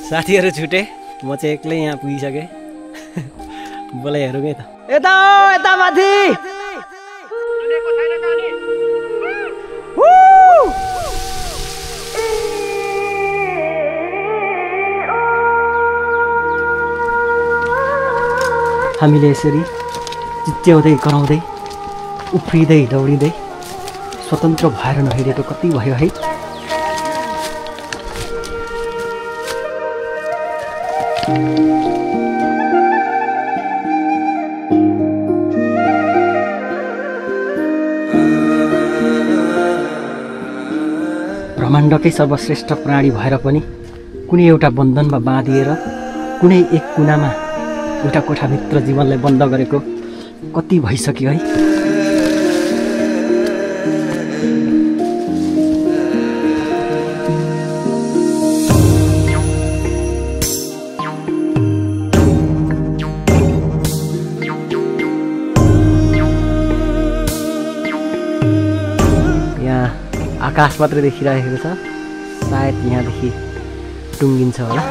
साथीहरु छुटे म चाहिँ एक्लै यहाँ पुगिसके बोलाइ हेरौँ है त यता यता माथि सुनेको छैन काली हामीले यसरी चिच्याउँदै कराउँदै उफ्रिँदै दौडिँदै स्वतन्त्र भएर नहिँडेको कति भयो है। ब्रह्माण्डकै सर्वश्रेष्ठ प्राणी भएर पनि कुनै एउटा बन्धनमा बाँधिएर कुनै एक कुनामा एउटा कोठाभित्र जीवनलाई बन्द गरेको कति भइसक्यो है। आकाश मात्र देखिरहेको छ, सायद यहाँदेखि टुङ्गिन्छ होला।